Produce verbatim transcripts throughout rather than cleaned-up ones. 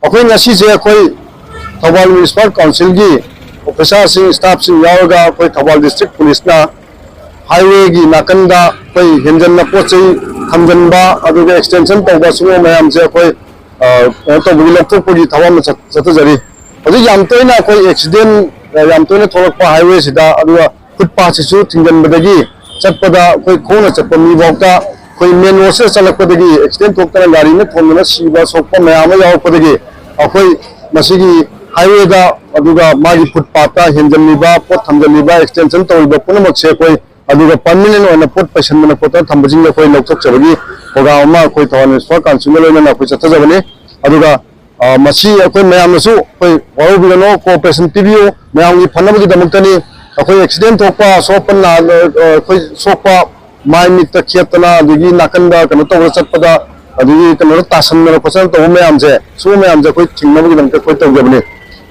ꯑꯩꯈꯣꯏ ꯉꯁꯤꯁꯦ ꯑꯩꯈꯣꯏ ꯊꯧꯕꯥꯜ ꯃ꯭ꯌꯨꯅꯤꯁꯤꯄꯥꯜ ꯀꯥꯎꯟꯁꯤꯜꯒꯤ ꯑꯣꯐꯤꯁꯥꯔꯁꯤꯡ, ꯁ꯭ꯇꯥꯐꯁꯤꯡ ꯌꯥꯎꯔꯒ ꯑꯩꯈꯣꯏ ꯊꯧꯕꯥꯜ ꯗꯤꯁꯇ꯭ꯔꯤꯛ ꯄꯨꯂꯤꯁꯅ ꯍꯥꯏꯋꯦꯒꯤ ꯅꯥꯀꯟꯗ ꯑꯩꯈꯣꯏ ꯍꯦꯟꯖꯟꯅ ꯄꯣꯠ ꯆꯩ ꯊꯝꯖꯤꯟꯕ, ꯑꯗꯨꯒ ꯑꯦꯛꯁꯇꯦꯟꯁꯟ ꯇꯧꯕ, ꯁꯤꯒꯨꯝꯕ ꯃꯌꯥꯝꯁꯦ ꯑꯩꯈꯣꯏ, ꯑ, ꯀꯩꯅꯣ ꯇꯧꯕꯒꯤ ꯂꯧꯊꯣꯛꯄꯒꯤ ꯊꯕꯛ ꯑꯃ ꯆꯠ-, ꯆꯠꯊꯖꯔꯤ꯫ ꯍꯧꯖꯤꯛ ꯌꯥꯝ ꯇꯣꯏꯅ ꯑꯩꯈꯣꯏ ꯑꯦꯛꯁꯤꯗꯦꯟ, ꯑ, ꯌꯥꯝ ꯇꯣꯏꯅ ꯊꯣꯛꯂꯛꯄ ꯍꯥꯏꯋꯦꯁꯤꯗ, ꯑꯗꯨꯒ ꯐꯨꯠꯄꯥꯠꯁꯤꯁꯨ ꯊꯤꯡꯖꯤꯟꯕꯗꯒꯤ ꯆꯠꯄꯗ ꯑꯩꯈꯣꯏ ꯈꯣꯡꯅ ꯆꯠꯄ ꯃꯤꯐꯥꯎꯗ ꯑꯩꯈꯣꯏ ꯃꯦꯟ ꯔꯣꯗꯁꯤꯗ ꯆꯠꯂꯛꯄꯗꯒꯤ ꯑꯦꯛꯁꯤꯗꯦꯟ ꯊꯣꯛꯇꯅ ꯒꯥꯔꯤꯅ ꯊꯣꯝꯗꯅ ꯁꯤꯕ ꯁꯣꯛꯄ ꯃꯌꯥꯝ ꯑꯃ ꯌꯥꯎꯔꯛꯄꯗꯒꯤ ꯑꯩꯈꯣꯏ ꯃꯁꯤꯒꯤ ꯍꯥꯏꯋꯦꯗ, ꯑꯗꯨꯒ ꯃꯥꯒꯤ ꯐꯨꯠꯄꯥꯠꯇ ꯍꯦꯟꯖꯜꯂꯤꯕ, ꯄꯣꯠ ꯊꯝꯖꯜꯂꯤꯕ, ꯑꯦꯛꯁꯇꯦꯟꯁꯟ ꯇꯧꯔꯤꯕ ꯄꯨꯝꯅꯃꯛꯁꯦ ꯑꯩꯈꯣꯏ, ꯑꯗꯨꯒ ꯄꯔꯃꯤꯅꯦꯟ ꯑꯣꯏꯅ ꯄꯣꯠ ꯄꯩꯁꯟꯗꯅ ꯈꯣꯠꯇꯅ ꯊꯝꯕꯁꯤꯡꯗꯣ ꯑꯩꯈꯣꯏ ꯂꯧꯊꯣꯛꯆꯕꯒꯤ ꯄ꯭ꯔꯣꯒ꯭ꯔꯥꯝ ꯑꯃ ꯑꯩꯈꯣꯏ ꯊꯧꯕꯥꯜ ꯃ꯭ꯌꯨꯅꯤꯁꯤꯄꯥꯜ ꯀꯥꯎꯟꯁꯤꯜꯒ ꯂꯣꯏꯅꯅ ꯑꯩꯈꯣꯏ ꯆꯠꯊꯖꯕꯅꯤ꯫ ꯑꯗꯨꯒ ꯑ, ꯃꯁꯤ ꯑꯩꯈꯣꯏ ꯃꯌꯥꯝꯅꯁꯨ ꯑꯩꯈꯣꯏ ꯋꯥꯔꯧꯕꯤꯒꯅꯨ, ꯀꯣꯑꯣꯄꯔꯦꯁꯟ ꯄꯤꯕꯤꯌꯨ, ꯃꯌꯥꯝꯒꯤ ꯐꯅꯕꯒꯤꯗꯃꯛꯇꯅꯤ꯫ ꯑꯩꯈꯣꯏ ꯑꯦꯛꯁꯤꯗꯦꯟ ꯊꯣꯛꯄ, ꯑꯁꯣꯛ ꯑꯄꯟ ꯅꯥ-, ꯑ, ꯑꯩꯈꯣꯏ ꯁꯣꯛꯄ, ꯃꯥꯏ ꯃꯤꯠꯇ ꯈꯦꯠꯇꯅ, ꯑꯗꯒꯤ ꯅꯥꯀꯟꯗ ꯀꯩꯅꯣ ꯇꯧꯕꯗ ꯆꯠꯄꯗ, ꯑꯗꯒꯤ ꯀꯩꯅꯣꯗ ꯇꯥꯁꯟꯗꯅ ꯈꯣꯠꯆꯟꯗꯅ ꯇꯧꯕ ꯃꯌꯥꯝꯁꯦ, ꯁꯤꯒꯨꯝꯕ ꯃꯌꯥꯝꯁꯦ ꯑꯩꯈꯣꯏ ꯊꯤꯡꯅꯕꯒꯤꯗꯃꯛꯇ ꯑꯩꯈꯣꯏ ꯇꯧꯖꯕꯅꯤ꯫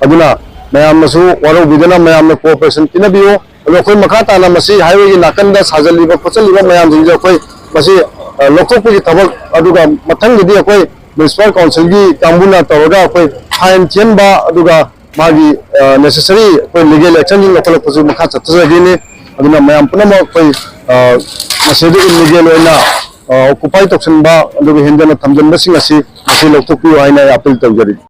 ꯑꯗꯨꯅ ꯃꯌꯥꯝꯅꯁꯨ ꯋꯥꯔꯧꯕꯤꯗꯅ ꯃꯌꯥꯝꯅ ꯀꯣꯑꯣꯄꯔꯦꯁꯟ ꯄꯤꯅꯕꯤꯌꯨ꯫ ꯑꯗꯣ ꯑꯩꯈꯣꯏ ꯃꯈꯥ ꯇꯥꯅ ꯃꯁꯤ ꯍꯥꯏꯋꯦꯒꯤ ꯅꯥꯀꯟꯗ ꯁꯥꯖꯜꯂꯤꯕ ꯈꯣꯠꯆꯜꯂꯤꯕ ꯃꯌꯥꯝꯁꯤꯡꯁꯦ ꯑꯩꯈꯣꯏ ꯃꯁꯤ, ꯑ, ꯂꯧꯊꯣꯛꯄꯒꯤ ꯊꯕꯛ, ꯑꯗꯨꯒ ꯃꯊꯪꯗꯗꯤ ꯑꯩꯈꯣꯏ ꯃ꯭ꯌꯨꯅꯤꯁꯤꯄꯥꯜ ꯀꯥꯎꯟꯁꯤꯜꯒꯤ ꯀꯥꯡꯕꯨꯅ ꯇꯧꯔꯒ ꯑꯩꯈꯣꯏ ꯐꯥꯏꯟ ꯊꯤꯍꯟꯕ, ꯑꯗꯨꯒ ꯃꯥꯒꯤ, ꯑ, ꯅꯦꯁꯦꯁꯔꯤ ꯑꯩꯈꯣꯏ ꯂꯤꯒꯦꯜ ꯑꯦꯛꯁꯟꯁꯤꯡ ꯂꯧꯈꯠꯂꯛꯄꯁꯨ ꯃꯈꯥ ꯆꯠꯊꯖꯒꯅꯤ꯫ ꯑꯗꯨꯅ ꯃꯌꯥꯝ ꯄꯨꯝꯅꯃꯛ ꯑꯩꯈꯣꯏ, ꯑ, ꯃꯁꯤꯗ ꯏꯜꯂꯤꯒꯦꯜ ꯑꯣꯏꯅ, ꯑ, ꯑꯣꯀꯨꯄꯥꯏ ꯇꯧꯁꯤꯟꯕ ꯑꯗꯨꯒ ꯍꯦꯟꯖꯟꯅ ꯊꯝꯖꯤꯟꯕꯁꯤꯡ ꯑꯁꯤ ꯃꯁꯤ ꯂꯧꯊꯣꯛꯄꯤꯌꯨ ꯍꯥꯏꯅ ꯑꯩ ꯑꯥꯄꯤꯜ ꯇꯧꯖꯔꯤ꯫